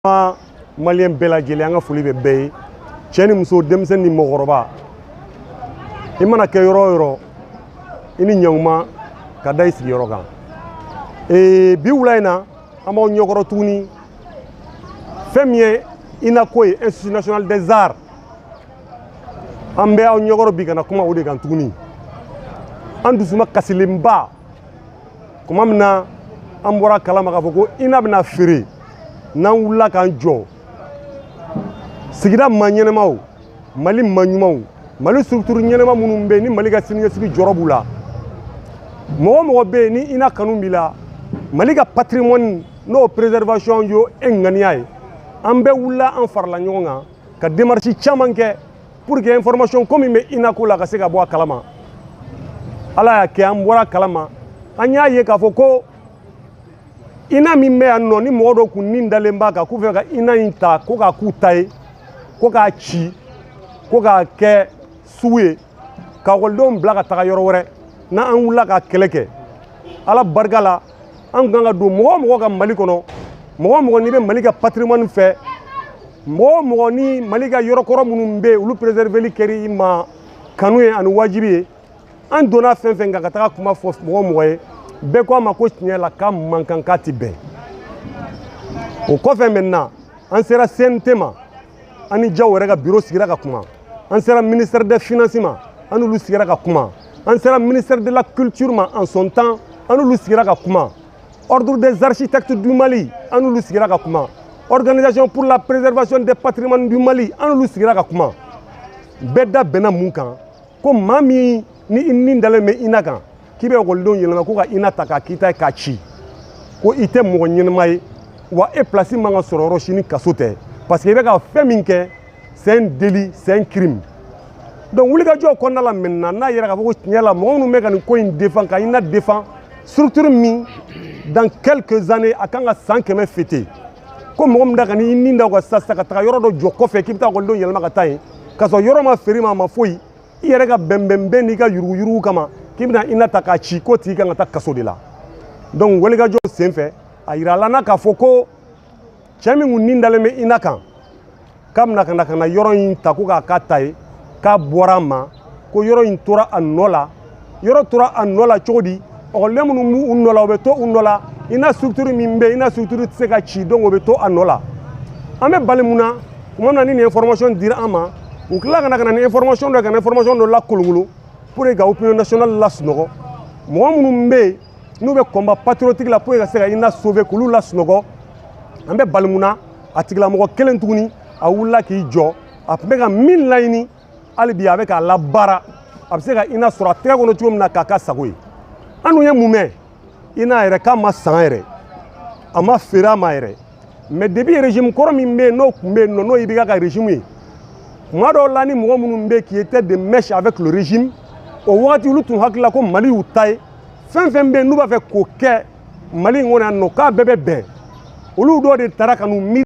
Malien bɛɛ lajɛlen, an ka foli bɛ bɛɛ ye, cɛ ni muso, denmisɛnnin ni mɔgɔkɔrɔba. I mana kɛ yɔrɔ o yɔrɔ, i ni ɲankuma ka da i sigiyɔrɔ kan. Bi wula in na, an b'aw ɲɛkɔrɔ tuguni. Fɛn min ye INACO ye, Institut national des arts, an bɛ aw ɲɛkɔrɔ bi ka na kuma o de kan tuguni. An dusuma kasilenba, tuma min na an bɔra kalama k'a fɔ ko INA bɛna feere, n'an wulila k'an jɔ, sigida maa ɲɛnɛmaw, Mali maa ɲumanw, Mali structure ɲɛnɛma minnu bɛ yen ni Mali ka siniɲɛsigi jɔrɔ b'u la, mɔgɔ o mɔgɔ bɛ yen ni INA kanu b'i la, Mali ka patrimoine n'o préservation ye e ŋaniya ye, an bɛɛ wulila, an farala ɲɔgɔn kan ka démarche caman kɛ pour que information ko min bɛ INA ko la ka se ka bɔ a kalama. Ala y'a kɛ, an bɔra a kalama, an y'a ye k'a fɔ ko INA min bɛ yan nɔ, ni mɔgɔ dɔw kun nin dalen b'a kan k'u fɛ ka INA in ta ko k'a k'u ta ye, ko k'a ci, ko k'a kɛ sugu ye, ka ekɔlidenw bila ka taga yɔrɔ wɛrɛ, n'an wulila ka kɛlɛ kɛ, Ala barika la, an kan ka don mɔgɔ o mɔgɔ ka Mali kɔnɔ, mɔgɔ o mɔgɔ n'i bɛ Mali ka patrimoine fɛ, mɔgɔ o mɔgɔ ni Mali ka yɔrɔkɔrɔ minnu bɛ yen, olu préserveli kɛra i ma kanu ye ani wajibi ye, an donna fɛn fɛn kan ka taga kuma fɔ mɔgɔ o mɔgɔ ye, bɛɛ ko a ma ko tiɲɛ la, k'a man kan, k'a ti bɛn. O kɔfɛ maintenant, an sera CNT ma, an ni Jaw yɛrɛ ka bureau sigira ka kuma. An sera ministère des Finances ma, an n'olu sigira ka kuma. An sera ministère de la Culture ma en son temps, an n'olu sigira ka kuma. Ordre des architectes du Mali, an n'olu sigira ka kuma. Organisation pour la préservation des patrimoines du Mali, an n'olu sigira ka kuma. Bɛɛ da bɛnna mun kan? Ko maa min ni i nin dalen bɛ INA kan, k'i bɛ ekɔlidenw yɛlɛma ko ka INA ta k'a k'i ta ye k'a ci, ko i tɛ mɔgɔ ɲɛnɛma ye wa, e place man ka sɔrɔ yɔrɔ si ni kaso tɛ, parce que i bɛ ka fɛn min kɛ, c'est un délit, c'est un crime. Donc wulikajɔ kɔnɔna la maintenant, n'a yɛrɛ k'a fɔ ko tiɲɛ la, mɔgɔ minnu bɛ ka nin ko in défend, ka INA défend, structure min dans quelques années a kan ka san 100 fêter, ko mɔgɔ min da ka n'i nin da o kan sisan ka taga yɔrɔ dɔ jɔ kɔfɛ k'i bɛ taa ekɔlidenw yɛlɛma ka taa yen, k'a sɔrɔ yɔrɔ ma feere ma, a ma foyi, i yɛrɛ ka bɛnbɛnbɛn n'i ka yuruguyurugu kama k'i bɛna INA ta k'a ci, k'o tigi kan ka taa kaso de la. Donc wulikajɔ sen fɛ, a yirala n na k'a fɔ ko cɛ min kun nin dalen bɛ INA kan k'a bɛna ka na yɔrɔ in ta ko k'a k'a ta ye, k'a bɔra a ma, ko yɔrɔ in tora a nɔ la. Yɔrɔ tora a nɔ la cogo di? Ɔkɔliden minnu b'u nɔ la, u bɛ to u nɔ la. INA structure min bɛ yen, INA structure tɛ se ka ci, donc o bɛ to a nɔ la. An bɛ bali mun na? Tuma min na ni nin information dira an ma, u tila ka na ni information dɔ, ka na information dɔ lakolokolo pour que ka opinion nationale lasunɔgɔ. Mɔgɔ minnu bɛ yen n'u bɛ combat patriotique la pour que ka se ka INA sauver, k'olu lasunɔgɔ. An bɛ bali mun na? A tigilamɔgɔ kelen tuguni, a wulila k'i jɔ, a tun bɛ ka min laɲini, hali bi a bɛ k'a labaara, a bɛ se ka INA sɔrɔ a tɛgɛ kɔnɔ cogo min na k'a ka sago ye. An dun ye mun mɛn? INA yɛrɛ k'a ma san yɛrɛ, a ma feere a ma yɛrɛ. Mais depuis régime kɔrɔ min bɛ yen, n'o tun bɛ yen nɔ, n'o ye IBK ka régime ye, tuma dɔw la ni mɔgɔ minnu bɛ yen qui étaient de mèche avec le régime, o wagati olu tun hakili la ko Mali y'u ta ye, fɛn fɛn bɛ yen n'u b'a fɛ k'o kɛ Mali in kɔnɔ yan nɔ, k'a bɛɛ bɛ bɛn. Olu dɔw de taara ka n'u miiri.